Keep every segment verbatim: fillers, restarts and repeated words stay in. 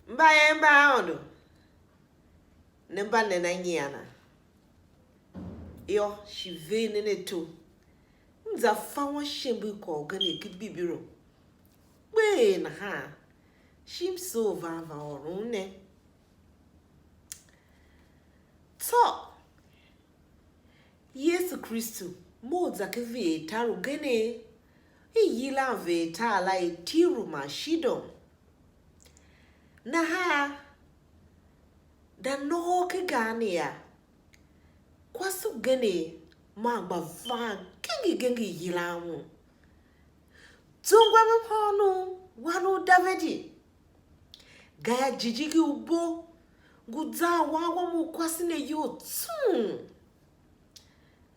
Mbayev mba Aôndo, ne mba nen a nyian a? Yô, shi ver nen ato. M za fa wanshigh mbu kwagh ugen ken Bibilo kpee nahan, shi m soo van va ôron ne. Tsô, Yesu Kristu mough za ken veetar ugen, i yilan veetar la er Tiru man Shidon. Nahan, da nôhôr ken gar ne yô, kwase ugen maa gba van gengev gengev yilan un. Zungwa mhôônom, wan u Davidi, gayô, jijingi u bo ngu zan wan wam u kwase ne iyol tsung.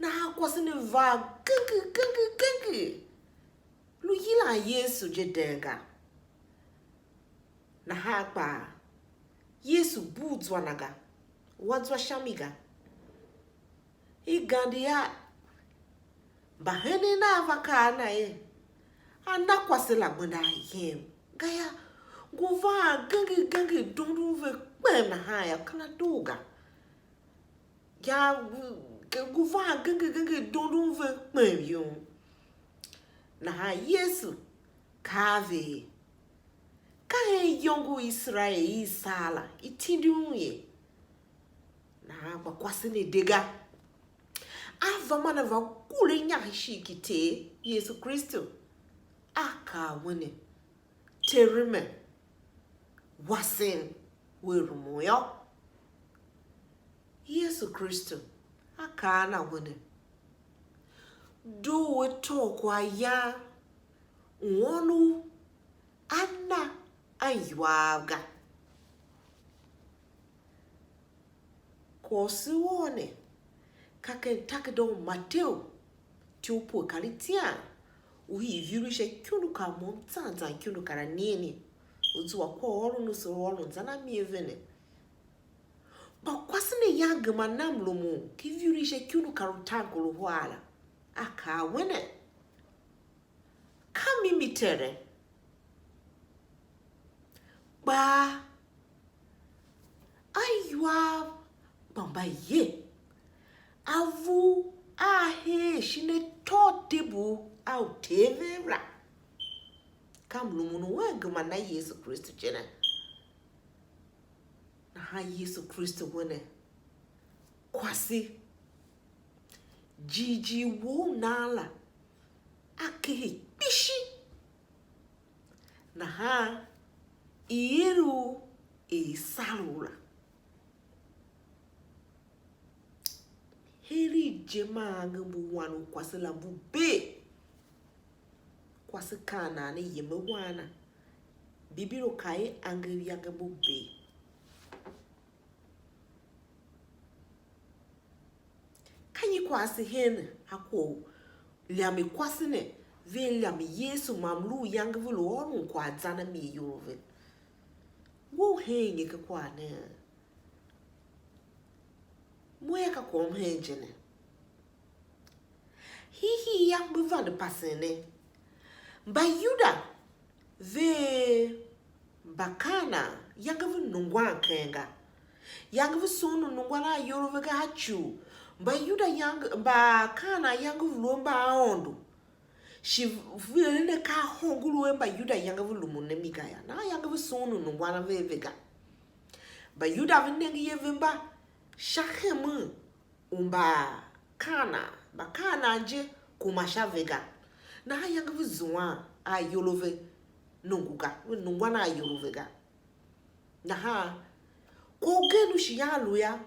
Nahan kwase ne var genger genger genger, lu yilan Yesu je den ga. Nahan kpaa, Yesu bugh zwa na ga, wa zwa sha mi ga. I gande a, mbahenen nav va kaa a na er, a na kwase la gbenda a yem, gayô, ngu van genger genger dundun ve kpem nahan yô, kera doo ga. Ya, ngu van genger genger dundun ve kpem yum. Nahan Yesu kaa a ve er, ka hen iyongo u Iserael i i sar la, i tindi un ye. Nahan kpa kwase ne de ga. A va man a va kure inya hen ishigh ki Ter Yesu Kristu. A kaa a we ne, Terime, wasem, wea rumun yô. Yesu Kristu a kaa a na we ne, doo u a tôô kwaghyan u ônov a na a iwav ga. Kwagh u se ôr ne, ka ken takerada u Mateu, ityough pue kar itian, u hii ivurugh sha ikundu kar môm zan zan ikundu kar anigheni, u zua kwagh u ôron u se ôron zan a mi a ve ne. Kpa kwase ne yan gema na mrumun ken ivurugh sha ikundu kar utaankarahar la, a kaa a we ne, ka mimi Tere, kpa a iwav kpa mbayev, a vu a hee shin atôatyev a uter vev la. Ka mrumun u wen gema na Yesu Kristu je ne. Nahan Yesu Kristu we ne, kwase, jighjigh wou u nan la, a kehe kpishi. Nahan i er u er i sar u la. Heregh je maa angev mbu wan u kwase la mbu bee. Kwase kaan nan ne yem a wan na. Bibilo kaa er angev yange mbu bee. Ka nyi kwagh se hen a kwagh u lyam i kwase ne, ve lyam Yesu man mlu u yange ve lu ôron kwagh zan a mi iyol ve? Wo u hen nyi ken kwagh ne? Mo yô, ka kwagh m hen je ne. Hiihii yô, me vande pasen ne. Mbayuda ve Mbakanaan yange ve nungwan keng ga. Yange ve sughun u nungwan a iyol a ve ga a cuu. Mbayuda yange, Mbakanaan yange ve lu a mbaaôndo. Shi ve eren akaa a hôngorough er Mbayuda yange ve lumun a mi ga yô, nahan yange ve sughun u nungwan a ve a ve ga. Mbayuda ve nenge ye ve mba sha hemen u Mbakanaan, Mbakanaan je kuma sha ve ga. Nahan yange ve zuan a iyol a ve nungu ga, ve nungwan a iyol a ve ga. Nahan kwagh ugen u shi a lu yô,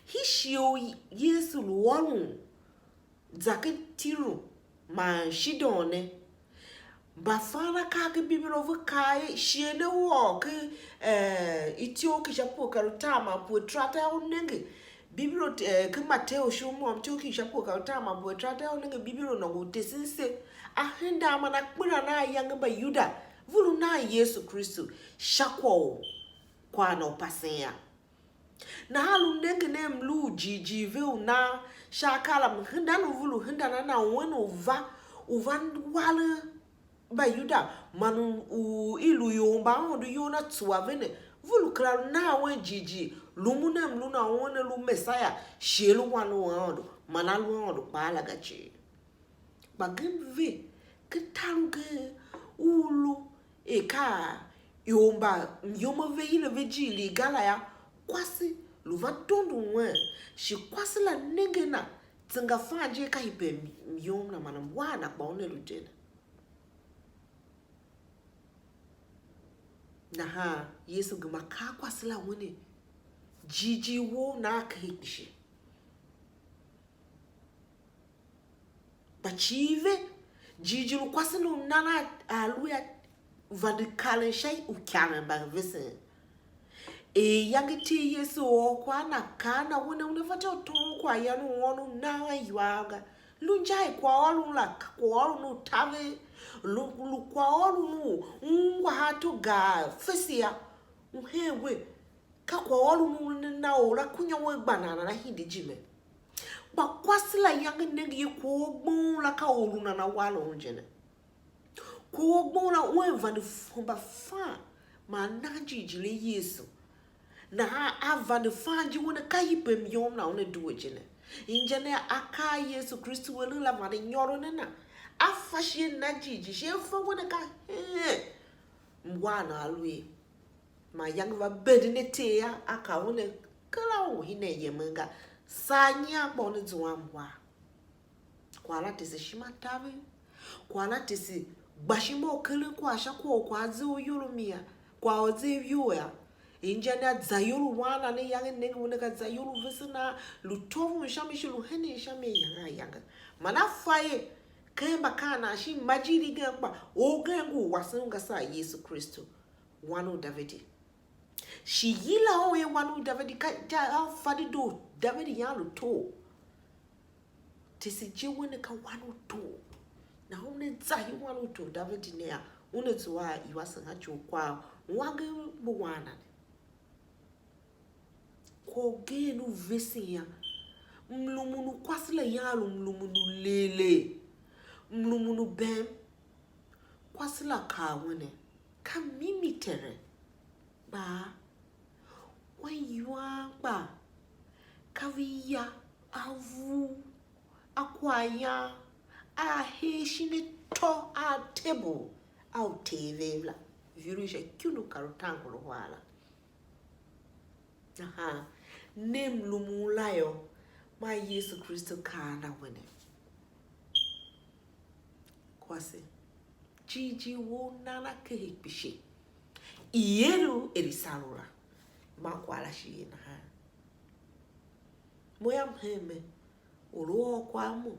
hii shighe u Yesu lu ôron za ken Tiru man Shidon ne, mbafan akaa ken Bibilo ve kaa er shighe ne u ôr ken, eh, ityough ki sha pue kar utar man pue tarata u nenge Bibilo, eh, ken Mateu sha u môm, ityough ki sha pue kar utar man pue tarata u nenge Bibilo nôngo u tesen se, a henda man a kperan a ayange Mbayuda ve lu nan Yesu Kristu sha kwagh u kwagh na u pasen yô. Nahan lu nengen a mlu u jighjigh ve u nan sha akaa la, mhendan u ve lu hendan a na wen u va, u va waren Mbayuda, Man u, u i lu ior mba Aôndo iyol na tsuwa ve ne, ve lu kera lu nan wen jighjigh, lumun a mlu na un a lu Messiah, shi a lu Wan u Aôndo, man a lu Aôndo kpaa la ga cii. Kpa gem ve, ken tar ugen u lu er ka ior mba myom a ve yila ve ijiir ga la yô, kwase lu va dondo wen, shi kwase la nenge na, zenga fan je ka ipe myom na, man mwar na kpa una lu je ne. Nahan Yesu gema kaa kwase la un ne, jighjigh wou na a kehe kpishi. Kpa cii ve, jighjigh u kwase ne u nan a, a lu a vande karen sha u ikaren mba vesen. Er iyange iti i Yesu ôr kwagh na, kaa na un ne, una fatyô u tôôn kwaghyan u ônov nan a iwar ga. Lu inja i kwaghôron la, ka kwaghôron u taver, lu, lu kwaghôron u ungwa ato gar fese yô, u hen we, ka kwaghôron u ne na or la kunya wen gba nan nana hide ijime. Kpa kwase la iyange nenge ye kwagh u gbong la ka or u nana waron je ne. Kwagh u gbong la un vande hemba fan man nan jighjigh Yesu. Nahan a vande fan je un ne ka ipe myom na una due je ne. Inja ne akaa a Yesu Kristu eren la vande nyôron a na. A fa shi a na jighjigh shi a fa un ne ka heen mwar na a lu ye. Man iyange va bende ne Ter yô, a kaa un ne kera u hinen yemen ga. Saa nyian kpa una zuan mwar. Kwagh la tese ishima taver. Kwagh la tese gba ishima u keren kwagh sha kwagh u kwagh a ze u iyolomi yô, kwagh u a ze ivur yô. Inja ne a za iyol u wan na ne iyange, nenge u ne ka za iyol u vese na, lu tôvon sha mi shi lu henen sha mi ayange ayange. Man a fa er ken mba kaan nan shin ma ijiir igen kpa orgen ngu u wasen u nga saa Yesu Kristu, Wan u Davidi. Shi yila un er Wan u Davidi, ka a fa dedoo u Davidi yan lu tor. Tese je un ne ka Wan u tor. Nahan una za i Wan u tor Davidi ne yô, una zua a iwasen a ci u kwagh u angev mbu wan na ne. Kwagh ugen u vesen yô, mlumun u kwase la yan lu mlumun u legh legh, mlumun u bem. Kwase la kaa un ne, ka mimi Tere, kpa kwaghyuan kpa ka ve ya a vu a kwaghyan a hee shin atô a table a uter vev la, viru sha ikundu kar u tangor uhar la. Nahan ne mlumun la yô, maa Yesu Kristu kaa na we ne. Kwase, jighjigh wou nan a kehe kpishi. I er u er i sar u la, man kwagh la shi ye nahan. Mo yam hen me, or u ôr kwagh mo,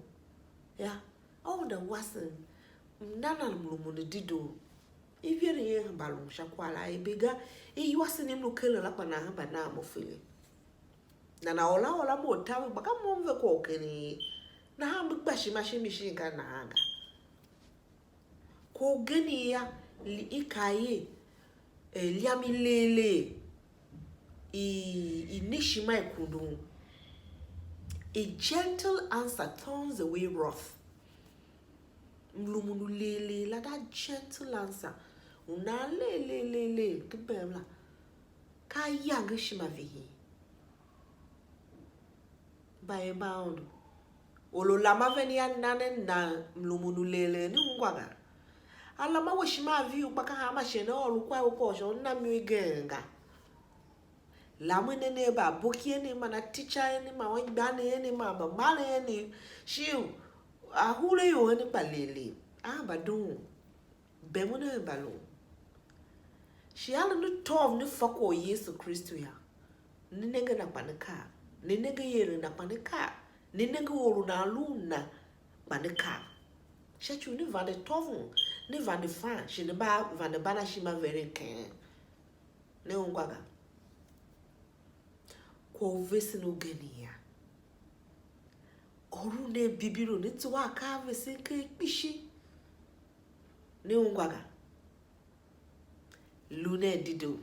ya, a unda wasem, m na nan mlumun u dedoo. Iveren ye hemba lun sha kwagh la, i be ga, i iwasen i m lu keren la kpa nan hemba nan mo fele. Nana ôr la ôr la mo taver, kpa ka mo m ve kwagh u keren ye. Nahan me gba ishima shin mi shin ka nahan ga. Kwagh ugen ya, li-, i kaa ye, eh, liam i legh legh, i, i ne ishima i kundun. A gentle answer turns away wrath. Mlumun u legh legh la, that gentle answer, u nan legh legh legh legh ken bem la, ka ayange ishima vihin. Mbayev mba Aôndo, or u lam a ven yô, na nen nan mlumun u legh legh ne ungwa ga. A lam a we ishima a vihi u, kpa ka hanma shighe ne a ôr u kwagh u kwagh u sha u na mi u igen ga. Lamen nen a mba aboki a ne, man a teacher a ne, man anmgbianev a ne, man mbamaren a ne, shi a huraior a ne kpa legh legh a mba doon. Bem u ne mba lun. Shi a lu ne tôv ne fa kwagh u Yesu Kristu yô, ne nenge na kpa ne kaa, ne nenge ieren na kpa ne kaa, ne nenge or u nan lu u na kpa ne kaa. Sha ci u ne vande tôvon, ne vande fan, shi ne mba vande ban ashima veren keghen. Ne ungwa ga. Kwagh u vesen ugen yô, ôron nen Bibilo, ne zua akaa a vesen ker kpishi. Ne ungwa ga. Lu nen dedoo.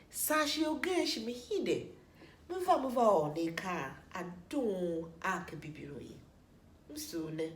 Saa shighe ugen shi me hide, me va, me va ôr ne akaa a doon a ken Bibilo ye. M sugh ne.